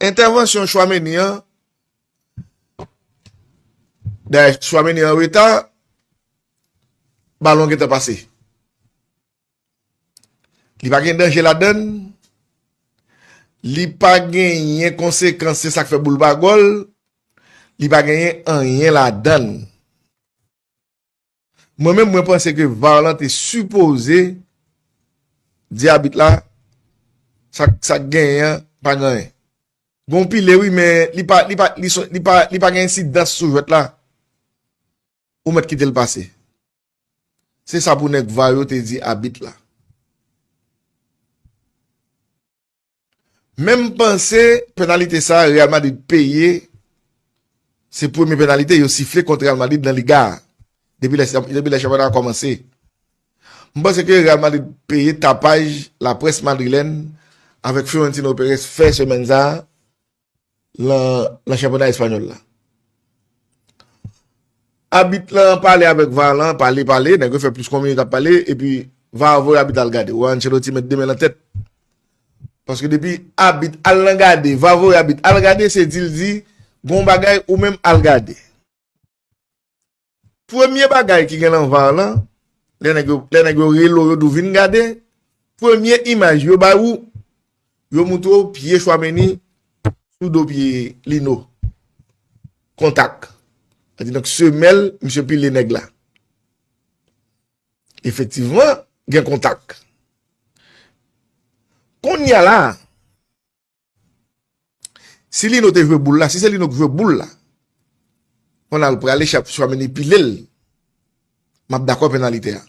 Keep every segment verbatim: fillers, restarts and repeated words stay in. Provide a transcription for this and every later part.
Entèvansyon Chouameni an, dayè Chouameni an reta, balon gentan pase. Li pa gen danje ladann. Li pa genyen konsekans, se sa k fè boul pa gòl. Li pa genyen anyen ladann. Mwen menm, mwen panse ke var lan te sipoze di abit la, sa, sa k genyen an, pa gen anyen. Gon pile, wi, men li pa, li pa, li son, li pa, li pa gen ensidans sou jwèt la. Ou mèt kite l pase. Se sa pou nèg var yo te di abit la. Men m panse penalite sa a Real Madrid peye, se premye penalite yo sifle kont Real Madrid nan Liga a, depi lè, depi lè chanpyona a kòmanse. M panse ke Real Madrid peye tapaj laprès madrilèn avèk Florentino Perez fè semèn sa a, lan, lan chanpyona espanyòl la. Abit lan pale avèk var lan, pale, pale, nèg yo fè plis konbyen etap pale, epi var voye abit al gade. Wè Ancelotti met de men lan tèt. Paske depi abit al lan gade, var voye abit al gade, se di l di, gon bagay ou menm al gade. Premye bagay ki gen lan var lan, lè nèg yo, lè nèg yo rele w, yo di w vin gade, premye imaj yo bay ou, yo montre w pye Chouameni sou do pye Lino. Kontak. Sa di donk semèl, misye pile nèg la. Efektivman, gen kontak. Kounye a la, si Lino te jwe boul la, si se Lino k jwe boul la, kounye a l prale, Chouameni pile l, m ap dakò penalite a.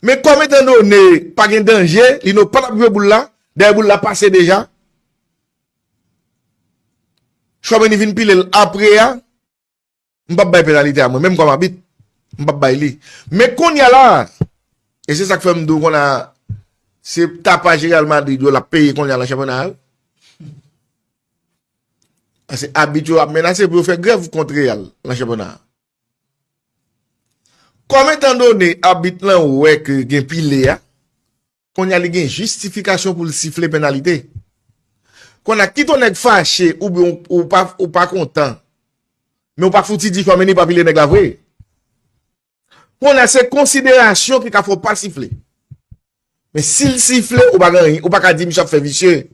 Men kòm etan done pa gen danje, Lino pa t ap jwe boul la, dayè boul la pase deja. Chouameni vin pile l apre a, m p ap bay penalite a mwen, menm kòm abit, m p ap bay li. Men kounye a la, e se sa k fè m di w kounye a, se tapaj Real Madrid yo l ap peye kounye a lan chanpyona a. Paske abit yo ap menase pou yo fè grèv kont Real lan chanpyona a. Kòm etan done abit lan wè ke gen pile a, kounye a li gen jistifikasyon pou l sifle penalite. Kounye a kit yon nèg fache oubyen ou, ou pa, ou pa kontan, men ou pa fouti di Chouameni pa pile nèg la vre. Kounye a se konsiderasyon ki ka fè w pa sifle. Men si l sifle, ou pa gen anyen, ou pa ka di misye ap fè visye.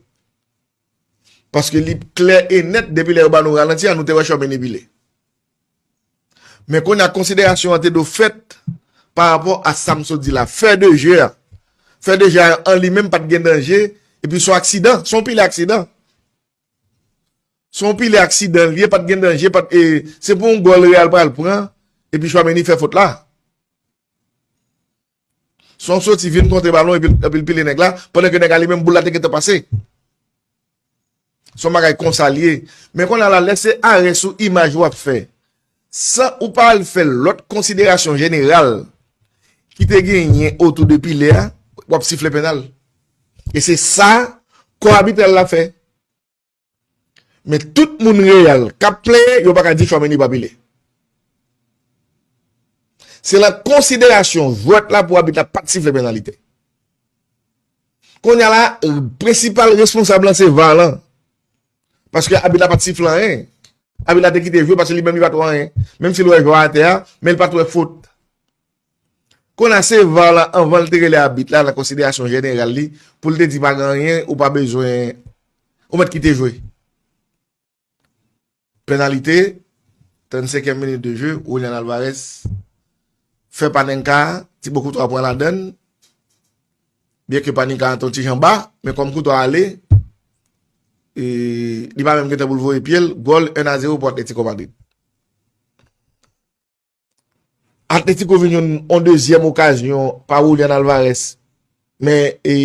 Paske li klè e nèt, depi lè yo ba nou ralanti a, nou te wè Chouameni pile. Men kounye a konsiderasyon an te dwe fèt pa rapò a sa m sot di la. Fè de je a. Fè de je a an li menm pa t gen danje, epi se yon aksidan, se yon pile aksidan. Se yon pile aksidan l ye, pa t gen danje, pa t, e, se pou yon gòl Real pral pran, epi Chouameni fè fot la. Se yon soti vin kontre balon epi, epi l pile nèg la, pandan ke nèg la li menm boul la te gentan pase. Se yon bagay konsa l ye. Men kounye a la, lè se arè sou imaj w ap fè, san ou pa al fè lòt konsiderasyon jeneral ki te genyen otou de pile a, w ap sifle penal. E se sa kò abitral la fè. Men tout moun Real k ap plenyen, yo pa ka di Chouameni pa pile. Se lan konsiderasyon jwèt la pou abit la pa t sifle penalite. Kounye a la, prensipal responsab lan se var lan. Paske abit la pa t sifle anyen. Abit la te kite jwe paske li menm li pa t wè anyen. Menm si l wè jwè a atè a, men l pa t wè fot. Kounye a se var lan anvan l te rele abit la nan konsiderasyon jeneral li pou l te di pa gen anyen, ou pa bezwen, ou mèt kite jwe. Penalite, trannsenkyèm minit de jeu, Julian Alvarez fè Panenka, Thibaut Courtois pran ladann, byen ke Panenka an te yon ti jan ba, men kòm Courtois ale, e, li pa menm gentan pou l voye pye l, gòl en a zewo pou Atletico Madrid. Atletico vin jwenn yon dezyèm okazyon pa Julian Alvarez. Men, e,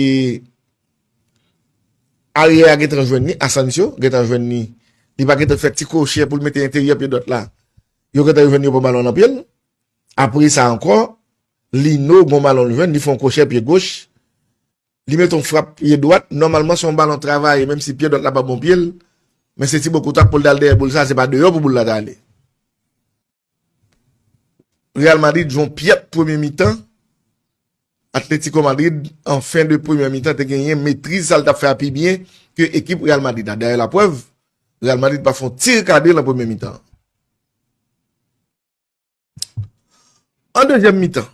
aryè a gentan jwenn li, Asensio gentan jwenn li. Li pa gentan fè ti kwochè pou l mete enteryè pye dwat la. Yo gentan jwenn yo pran balon nan pye l. Apre sa ankò, Lino gon balon l jwenn, li fè yon kwochè pye goch. Li mete yon frap pye dwat. Nòmalman, se yon balon travaye, menm si pye dwat la pa bon pye l. Men se Thibaut Courtois pou l t al dèyè boul sa, se pa deyò pou boul la ta ale. Real Madrid jwe yon pyèt premye mitan. Atletico Madrid, an fen de premyè mitan, te genyen metriz sa l t ap fè a pi byen ke ekip Real Madrid la. Dayè, laprèv, Real Madrid pa fè yon ti kadre nan premyè mitan. An dezyèm mitan,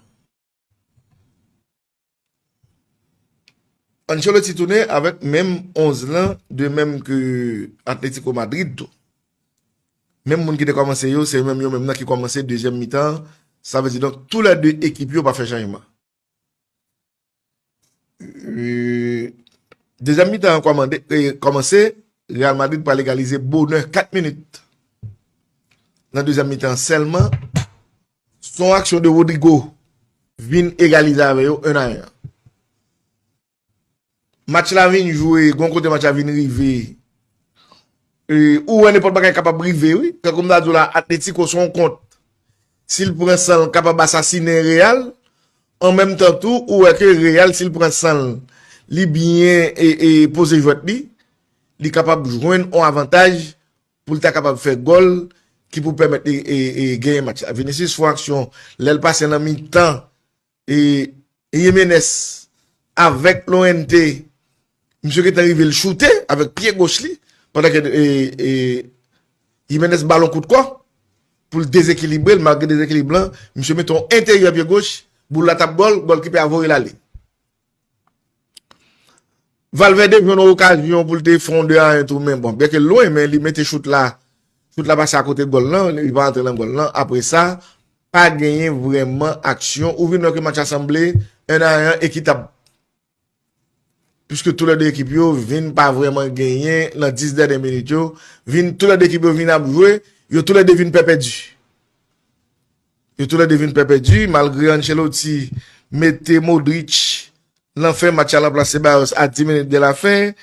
Ancelotti tounen avèk menm onz lan, de menm ke Atletico Madrid tou. Menm moun ki te kòmanse yo, se menm yo menm nan ki kòmanse dezyèm mitan. Sa vle di, donk, toulède ekip yo pa fè chanjman. E, dezyèm mitan an kòmande, e, kòmanse, Real Madrid pral egalize bonè kat minit nan dezyèm mitan sèlman. Se yon aksyon de Rodrygo vin egalize avè yo en a en. Match la vin jwe, gon kote match la vin rive. E, ou wè nenpòt bagay kapab rive, wi. Tankou m ta di w la, Atletico se yon kont. Si l pran san l, kapab asasinen Real. An menm tan tou, ou wè ke Real, si l pran san l, li byen e, e poze jwèt li, li kapab jwenn yon avantaj pou l ta kapab fè gòl ki pou pèmèt li e, e, genyen match la. Vinicius fè yon aksyon, lè l pase nan mitan, e, Jimenez avèk Llorente, misye gentan rive l choute avèk pye goch li, pandan ke, e, e, Jimenez ba l yon kout kò pou l dezekilibre l, malgre dezekilib lan, misye mete yon enteryè pye goch, boul la t ap gòl, gòlkipa a voye l ale. Valverde jwenn yon okazyon pou l te fè yon de a en tou, men bon, byen ke l lwen, men li mete chout la, chout la pase akote gòl lan, li pa antre nan gòl lan. Apre sa, pa genyen vrèman aksyon. Ou vin wè ke match la sanble en a en ekitab. Piske toulède ekip yo vin pa vrèman genyen nan dis dènye minit yo, vin toulède ekip yo vin ap jwe, yo toulède vin pè pèdi. Yo toulède vin pè pèdi, malgre Ancelotti mete Modric nan fen match la nan plas Ceballos a dis minit de la fen.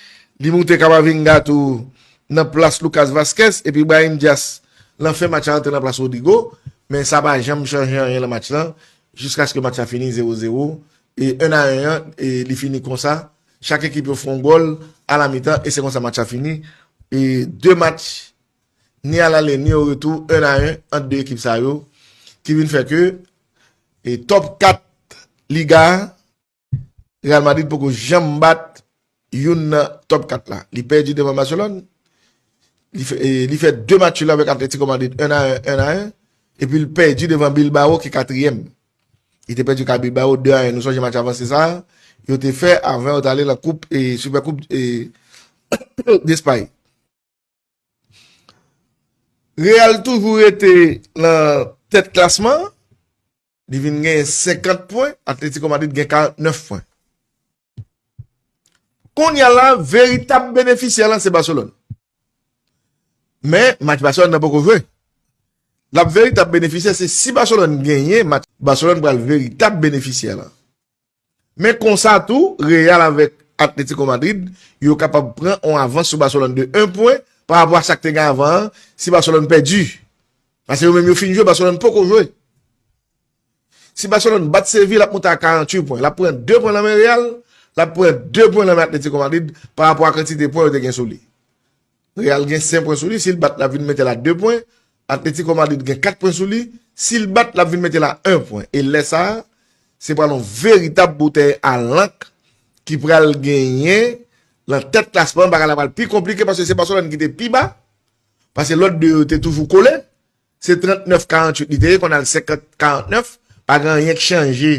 Li moute Camavinga tou nan plas Lucas Vazquez, epi Brahim Diaz nan fen match la antre nan plas Rodrygo. Men sa pa janm chanje anyen nan match lan, jiskaske match la fini zewo zewo. E en a en an, e li fini konsa. Chak ekip yo fè yon gòl a la mitan, e se konsa match la fini. E de match, ni a lale, ni o retou, en a en ant de ekip sa yo, ki vin fè ke, e top kat Liga a, Real Madrid poko janm bat youn nan top kat la. Li pèdi devan Barcelone. Li fè, e, li fè de match nul avèk Atletico Madrid, en a en, en a en. Epi l pèdi devan Bilbao ki katriyèm. Li te pèdi ka Bilbao de a en. Nou sonje match avanse sa a yo te fè avan yo t ale nan koup, e, Supercoupe, e, d'Espagne. Real toujou rete nan tèt klasman. Li vin gen senkant pwen, Atletico Madrid gen karant nèf pwen. Kounye a la, veritab benefisyè lan se Barcelone. Men, match Barcelone nan poko jwe. L ap veritab benefisyè, se si Barcelone genyen match, Barcelone pral veritab benefisyè lan. Men konsa tou, Real avèk Atletico Madrid, yo kapab pran yon avans sou Barcelone de en pwen pa rapò a sa k te gen avan an, si Barcelone pèdi. Paske yo menm yo fin jwe, Barcelone poko jwe. Si Barcelone bat Seville, l ap monte a karanntuit pwen. L ap pran de pwen nan men Real, l ap pran de pwen nan men Atletico Madrid pa rapò a kantite pwen yo te gen sou li. Real gen senk pwen sou li, si l bat, l ap vin mete l a de pwen. Atletico Madrid gen kat pwen sou li, si l bat, l ap vin mete l a en pwen. E lè sa a, se pral yon veritab boutèy a lank ki pral genyen nan tèt klasman, bagay la pral pi konplike paske se Barcelone ki te pi ba, paske lòt de yo te toujou kole. Se trannèf karanntuit li te ye, kounye a l senkant karannèf, pa gen anyen k chanje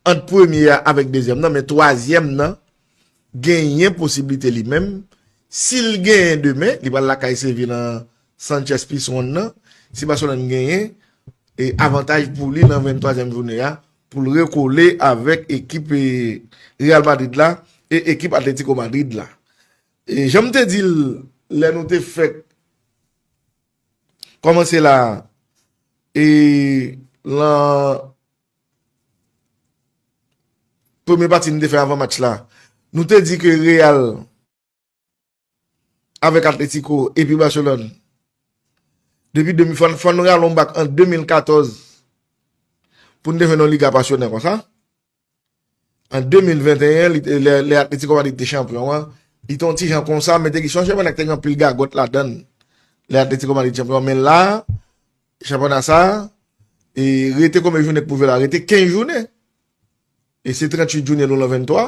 ant premye a avèk dezyèm nan, men twazyèm nan genyen posiblite li menm, si l genyen demen, li pral lakay Seville nan Sanchez Pizjuan nan, si Barcelone genyen, e avantaj pou li nan venntwazyèm jounen an, pou l rekole avèk ekip, e, Real Madrid la e ekip Atletico Madrid la. E jan m te di l lè nou te fèk kòmanse la, e lan premye pati nou te fè avan match la, nou te di ke Real avèk Atletico epi Barcelone, depi de mil, fò, fò nou rale yon bak an de mil katòz pou n te jwenn yon Liga pasyonè konsa. An de mil venteyen, li te, lè, lè Atletico Madrid te chanpyon an, li te yon ti jan konsa, men te gen, se yon chanpyona ki te gen anpil gagòt ladan l. Lè Atletico Madrid chanpyon, men la, chanpyona sa, e rete konbyen jounen k pou jwe la? Rete kenz jounen. E se tranntuit jounen, nou lan venntwa.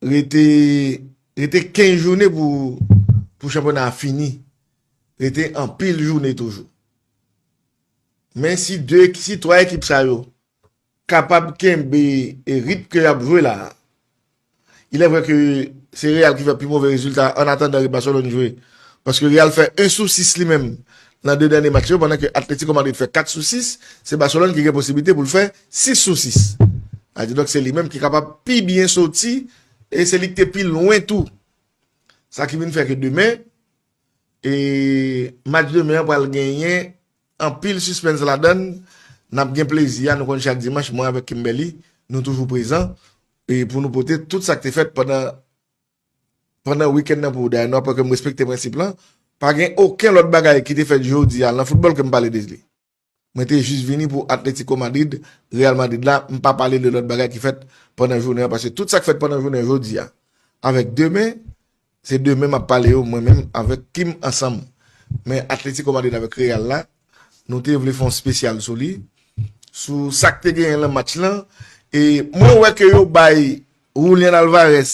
Rete, rete kenz jounen pou, pou chanpyona a fini. Rete anpil jounen toujou. Men si de, si twa ekip sa yo kapab kenbe, e, ritm ke y ap jwe la, il est vrai ke se Real ki fè pi move rezilta an atandan ke Barcelone jwe. Paske Real fè en sou sis li menm nan de dènye match yo, pandan ke Atletico Madrid fè kat sou sis, se Barcelone ki gen posiblite pou l fè sis sou sis. Sa di donk se li menm ki kapab pi byen soti, e se li ki te pi lwen tou. Sa ki vin fè ke demen, e match demen an pral genyen anpil sispens ladan l. N ap gen plezi a, nou konn chak dimanch, mwen avèk Kimberly, nou toujou prezan, e pou nou pote tout sa k te fèt pandan, pandan wikenn nan pou ou. Dayè, nou aprann ke m respekte prensip lan. Pa gen okenn lòt bagay ki te fèt jodi a nan foutbòl ke m pale de li. Mwen te jis vini pou Atletico Madrid, Real Madrid la, m pa pale de lòt bagay ki fèt pandan jounen an, paske tout sa k fèt pandan jounen jodi a, avèk demen, se demen m ap pale yo, mwen menm avèk Kim ansanm. Men Atletico Madrid avèk Real la, nou te vle fè yon espesyal sou li, sou sa k te genyen nan match lan. E mwen wè ke yo bay Julian Alvarez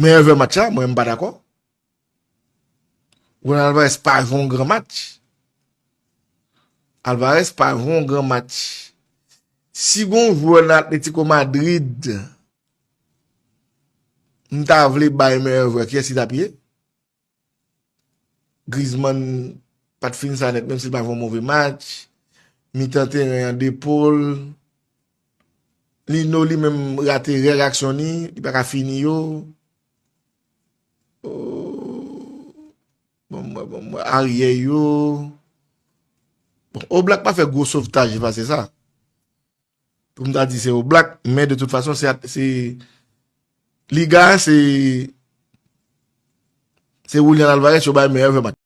meyè jwè match la, mwen m pa dakò. Julian Alvarez pa jwe yon gran match. Alvarez pa jwe yon gran match. Si gon jwè nan Atletico Madrid, m ta vle bay meyè jwè, kiyès li t ap ye? Griezmann pa t fin sa nèt, menm si l pa fè yon move match. Mitan teren an, De Paul. Lino li menm rate règ aksyon li, li pa ka fini yo. Oh. Bon, mwen, bon, mwen, aryè yo. Bon, Oblak pa fè gwo sovtaj pase sa. Pou m ta di se Oblak, men de tout fason, se, se Liga, se, se Julian Alvarez yo bay meyè jwè match.